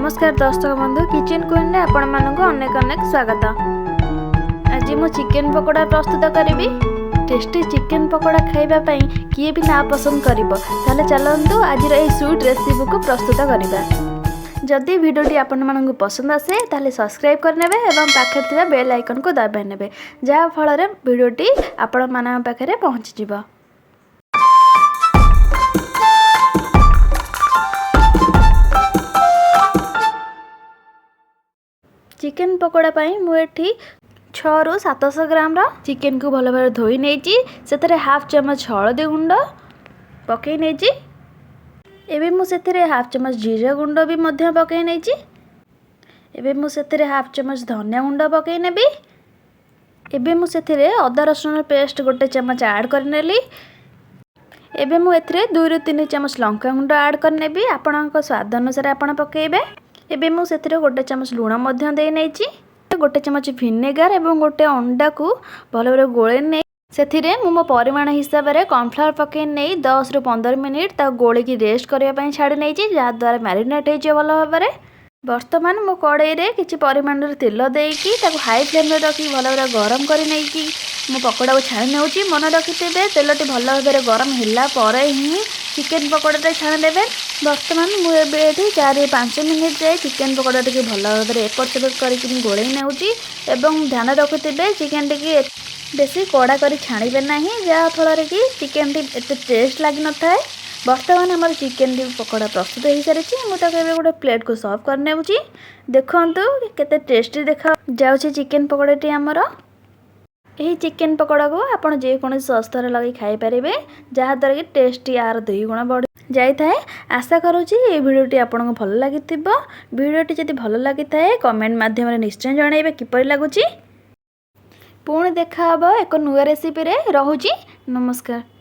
ନମସ୍କାର ଦର୍ଶକ ବନ୍ଧୁ, କିଚେନ୍ କୁଇନ୍ରେ ଆପଣମାନଙ୍କୁ ଅନେକ ଅନେକ ସ୍ୱାଗତ। ଆଜି ମୁଁ ଚିକେନ୍ ପକୋଡ଼ା ପ୍ରସ୍ତୁତ କରିବି। ଟେଷ୍ଟି ଚିକେନ୍ ପକୋଡ଼ା ଖାଇବା ପାଇଁ କିଏ ବି ନା ପସନ୍ଦ କରିବ? ତାହେଲେ ଚାଲନ୍ତୁ, ଆଜିର ଏହି ସୁଇଟ୍ ରେସିପିକୁ ପ୍ରସ୍ତୁତ କରିବା। ଯଦି ଭିଡ଼ିଓଟି ଆପଣମାନଙ୍କୁ ପସନ୍ଦ ଆସେ, ତାହେଲେ ସବସ୍କ୍ରାଇବ୍ କରିନେବେ ଏବଂ ପାଖରେ ଥିବା ବେଲ୍ ଆଇକନ୍କୁ ଦବାଇ ନେବେ, ଯାହାଫଳରେ ଭିଡ଼ିଓଟି ଆପଣମାନଙ୍କ ପାଖରେ ପହଞ୍ଚିଯିବ। ଚିକେନ୍ ପକୋଡ଼ା ପାଇଁ ମୁଁ ଏଠି 6ରୁ 700 ଗ୍ରାମର ଚିକେନକୁ ଭଲ ଭାବରେ ଧୋଇ ନେଇଛି। ସେଥିରେ ହାଫ୍ ଚାମଚ ହଳଦୀ ଗୁଣ୍ଡ ପକାଇ ନେଇଛି। ଏବେ ମୁଁ ସେଥିରେ ହାଫ୍ ଚାମଚ ଜିରା ଗୁଣ୍ଡ ବି ମଧ୍ୟ ପକାଇ ନେଇଛି। ଏବେ ମୁଁ ସେଥିରେ ହାଫ୍ ଚାମଚ ଧନିଆ ଗୁଣ୍ଡ ପକାଇ ନେବି। ଏବେ ମୁଁ ସେଥିରେ ଅଦା ରସୁଣ ପେଷ୍ଟ ଗୋଟେ ଚାମଚ ଆଡ଼୍ କରିନେଲି। ଏବେ ମୁଁ ଏଥିରେ 2ରୁ 3 ଚାମଚ ଲଙ୍କା ଗୁଣ୍ଡ ଆଡ଼୍ କରିନେବି। ଆପଣଙ୍କ ସ୍ୱାଦ ଅନୁସାରେ ଆପଣ ପକାଇବେ। ଏବେ ମୁଁ ସେଥିରେ ଗୋଟେ ଚାମଚ ଲୁଣ ମଧ୍ୟ ଦେଇ ନେଇଛି। ଗୋଟେ ଚାମଚ ଭିନେଗାର ଏବଂ ଗୋଟେ ଅଣ୍ଡାକୁ ଭଲ ଭାବରେ ଗୋଳେଇ ନେଇ ସେଥିରେ ମୁଁ ମୋ ପରିମାଣ ହିସାବରେ କର୍ଣ୍ଣଫ୍ଲାୱାର ପକାଇ ନେଇ 10ରୁ 15 ମିନିଟ୍ ତାକୁ ଗୋଳେଇକି ରେଷ୍ଟ କରିବା ପାଇଁ ଛାଡ଼ି ନେଇଛି, ଯାହାଦ୍ୱାରା ମ୍ୟାରିନେଟ୍ ହେଇଯିବ ଭଲ ଭାବରେ। ବର୍ତ୍ତମାନ ମୁଁ କଡ଼େଇରେ କିଛି ପରିମାଣର ତେଲ ଦେଇକି, ତାକୁ ହାଇ ଫ୍ଲେମ୍ରେ ରଖିକି ଭଲ ଭାବରେ ଗରମ କରି ନେଇକି ମୁଁ ପକୋଡ଼ାକୁ ଛାଣି ନେଉଛି। ମନେ ରଖିଥିବେ, ତେଲଟି ଭଲ ଭାବରେ ଗରମ ହେଲା ପରେ ହିଁ ଚିକେନ୍ ପକୋଡ଼ାଟା ଛାଣିଦେବେ। ବର୍ତ୍ତମାନ ମୁଁ ଏବେ ଏଠି 4-5 ମିନିଟ୍ ଯାଏ ଚିକେନ୍ ପକୋଡ଼ା ଟିକେ ଭଲ ଭାବରେ ଏପଟ ସେପଟ କରିକି ଗୋଳେଇ ନେଉଛି। ଏବଂ ଧ୍ୟାନ ରଖୁଥିବେ, ଚିକେନ୍ ଟିକେ ବେଶୀ କଡ଼ା କରି ଛାଣିବେ ନାହିଁ, ଯାହାଫଳରେ କି ଚିକେନ୍ଟି ଏତେ ଟେଷ୍ଟ ଲାଗିନଥାଏ। ବର୍ତ୍ତମାନ ଆମର ଚିକେନ୍ ପକୋଡ଼ା ପ୍ରସ୍ତୁତ ହୋଇସାରିଛି। ମୁଁ ତାକୁ ଏବେ ଗୋଟେ ପ୍ଲେଟ୍କୁ ସର୍ଭ କରିନେଉଛି। ଦେଖନ୍ତୁ, କେତେ ଟେଷ୍ଟି ଦେଖା ଯାଉଛି ଚିକେନ୍ ପକୋଡ଼ାଟି ଆମର। ଏହି ଚିକେନ୍ ପକୋଡ଼ାକୁ ଆପଣ ଯେକୌଣସି ସସ୍ ଲଗାଇ ଖାଇପାରିବେ, ଯାହାଦ୍ୱାରା କି ଟେଷ୍ଟଟି ଆର ଦୁଇ ଗୁଣ ବଢ଼ି ଯାଇଥାଏ। ଆଶା କରୁଛି ଏହି ଭିଡ଼ିଓଟି ଆପଣଙ୍କୁ ଭଲ ଲାଗିଥିବ। ଭିଡ଼ିଓଟି ଯଦି ଭଲ ଲାଗିଥାଏ, କମେଣ୍ଟ ମାଧ୍ୟମରେ ନିଶ୍ଚୟ ଜଣାଇବେ କିପରି ଲାଗୁଛି। ପୁଣି ଦେଖା ହେବ ଏକ ନୂଆ ରେସିପିରେ। ରହୁଛି, ନମସ୍କାର।